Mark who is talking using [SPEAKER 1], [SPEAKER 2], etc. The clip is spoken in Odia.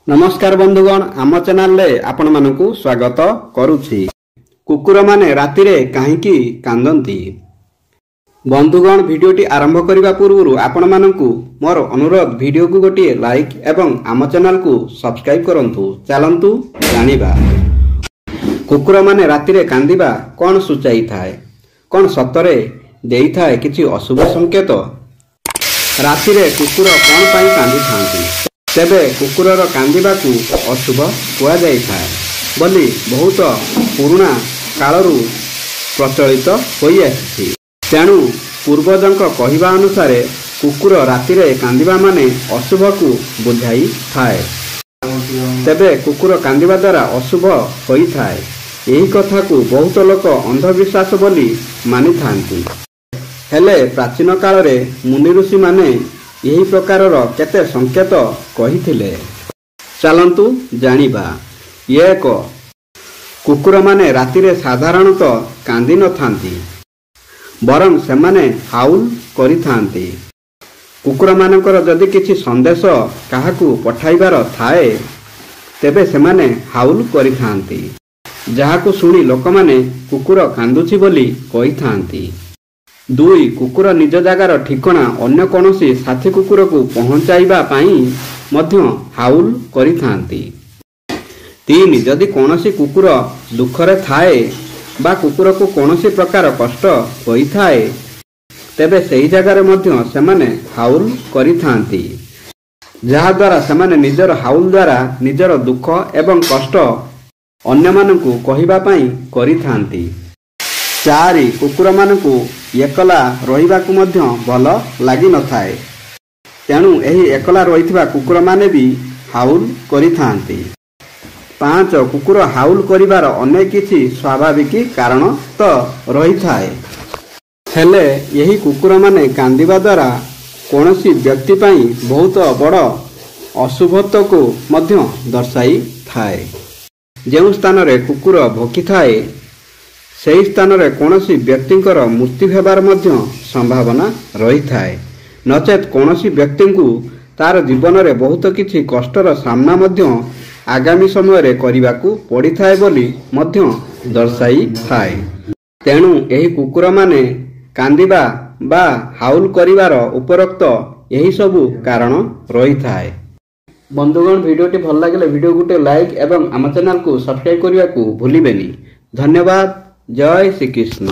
[SPEAKER 1] ନମସ୍କାର ବନ୍ଧୁଗଣ, ଆମ ଚ୍ୟାନେଲରେ ଆପଣମାନଙ୍କୁ ସ୍ୱାଗତ କରୁଛି। କୁକୁରମାନେ ରାତିରେ କାହିଁକି କାନ୍ଦନ୍ତି? ବନ୍ଧୁଗଣ, ଭିଡ଼ିଓଟି ଆରମ୍ଭ କରିବା ପୂର୍ବରୁ ଆପଣମାନଙ୍କୁ ମୋର ଅନୁରୋଧ, ଭିଡ଼ିଓକୁ ଗୋଟିଏ ଲାଇକ୍ ଏବଂ ଆମ ଚ୍ୟାନେଲକୁ ସବସ୍କ୍ରାଇବ୍ କରନ୍ତୁ। ଚାଲନ୍ତୁ ଜାଣିବା, କୁକୁରମାନେ ରାତିରେ କାନ୍ଦିବା କ'ଣ ସୂଚାଇଥାଏ? କ'ଣ ସତରେ ଦେଇଥାଏ କିଛି ଅଶୁଭ ସଂକେତ? ରାତିରେ କୁକୁର କ'ଣ ପାଇଁ କାନ୍ଦିଥାନ୍ତି? ତେବେ କୁକୁରର କାନ୍ଦିବାକୁ ଅଶୁଭ କୁହାଯାଇଥାଏ ବୋଲି ବହୁତ ପୁରୁଣା କାଳରୁ ପ୍ରଚଳିତ ହୋଇଆସିଛି। ତେଣୁ ପୂର୍ବଜଙ୍କ କହିବା ଅନୁସାରେ କୁକୁର ରାତିରେ କାନ୍ଦିବା ମାନେ ଅଶୁଭକୁ ବୁଝାଇଥାଏ। ତେବେ କୁକୁର କାନ୍ଦିବା ଦ୍ୱାରା ଅଶୁଭ ହୋଇଥାଏ, ଏହି କଥାକୁ ବହୁତ ଲୋକ ଅନ୍ଧବିଶ୍ୱାସ ବୋଲି ମାନିଥାନ୍ତି। ହେଲେ ପ୍ରାଚୀନ କାଳରେ ମୁନି ଋଷିମାନେ ଏହି ପ୍ରକାରର କେତେ ସଂକେତ କହିଥିଲେ, ଚାଲନ୍ତୁ ଜାଣିବା। 1, କୁକୁରମାନେ ରାତିରେ ସାଧାରଣତଃ କାନ୍ଦି ନଥାନ୍ତି, ବରଂ ସେମାନେ ହାଉଲ କରିଥାନ୍ତି। କୁକୁରମାନଙ୍କର ଯଦି କିଛି ସନ୍ଦେଶ କାହାକୁ ପଠାଇବାର ଥାଏ, ତେବେ ସେମାନେ ହାଉଲ କରିଥାନ୍ତି, ଯାହାକୁ ଶୁଣି ଲୋକମାନେ କୁକୁର କାନ୍ଦୁଛି ବୋଲି କହିଥାନ୍ତି। 2, କୁକୁର ନିଜ ଜାଗାର ଠିକଣା ଅନ୍ୟ କୌଣସି ସାଥୀ କୁକୁରକୁ ପହଞ୍ଚାଇବା ପାଇଁ ମଧ୍ୟ ହାଉଲ କରିଥାନ୍ତି। 3, ଯଦି କୌଣସି କୁକୁର ଦୁଃଖରେ ଥାଏ ବା କୁକୁରକୁ କୌଣସି ପ୍ରକାର କଷ୍ଟ ହୋଇଥାଏ, ତେବେ ସେହି ଜାଗାରେ ମଧ୍ୟ ସେମାନେ ହାଉଲ କରିଥାନ୍ତି, ଯାହାଦ୍ୱାରା ସେମାନେ ନିଜର ହାଉଲ ଦ୍ୱାରା ନିଜର ଦୁଃଖ ଏବଂ କଷ୍ଟ ଅନ୍ୟମାନଙ୍କୁ କହିବା ପାଇଁ କରିଥାନ୍ତି। 4, କୁକୁରମାନଙ୍କୁ ଏକଲା ରହିବାକୁ ମଧ୍ୟ ଭଲ ଲାଗିନଥାଏ, ତେଣୁ ଏହି ଏକଲା ରହିଥିବା କୁକୁରମାନେ ବି ହାଉଲ କରିଥାନ୍ତି। 5, କୁକୁର ହାଉଲ କରିବାର ଅନେକ କିଛି ସ୍ୱାଭାବିକ କାରଣ ତ ରହିଥାଏ, ହେଲେ ଏହି କୁକୁରମାନେ କାନ୍ଦିବା ଦ୍ୱାରା କୌଣସି ବ୍ୟକ୍ତି ପାଇଁ ବହୁତ ବଡ଼ ଅଶୁଭତ୍ୱକୁ ମଧ୍ୟ ଦର୍ଶାଇଥାଏ। ଯେଉଁ ସ୍ଥାନରେ କୁକୁର ଭୋକିଥାଏ, ସେହି ସ୍ଥାନରେ କୌଣସି ବ୍ୟକ୍ତିଙ୍କର ମୃତ୍ୟୁ ହେବାର ମଧ୍ୟ ସମ୍ଭାବନା ରହିଥାଏ, ନଚେତ୍ କୌଣସି ବ୍ୟକ୍ତିଙ୍କୁ ତାର ଜୀବନରେ ବହୁତ କିଛି କଷ୍ଟର ସାମ୍ନା ମଧ୍ୟ ଆଗାମୀ ସମୟରେ କରିବାକୁ ପଡ଼ିଥାଏ ବୋଲି ମଧ୍ୟ ଦର୍ଶାଇଥାଏ। ତେଣୁ ଏହି କୁକୁରମାନେ କାନ୍ଦିବା ବା ହାଉଲ କରିବାର ଉପରୋକ୍ତ ଏହିସବୁ କାରଣ ରହିଥାଏ। ବନ୍ଧୁଗଣ, ଭିଡ଼ିଓଟି ଭଲ ଲାଗିଲେ ଭିଡ଼ିଓ ଗୋଟେ ଲାଇକ୍ ଏବଂ ଆମ ଚ୍ୟାନେଲକୁ ସବସ୍କ୍ରାଇବ୍ କରିବାକୁ ଭୁଲିବେନି। ଧନ୍ୟବାଦ। ଜୟ ଶ୍ରୀକୃଷ୍ଣ।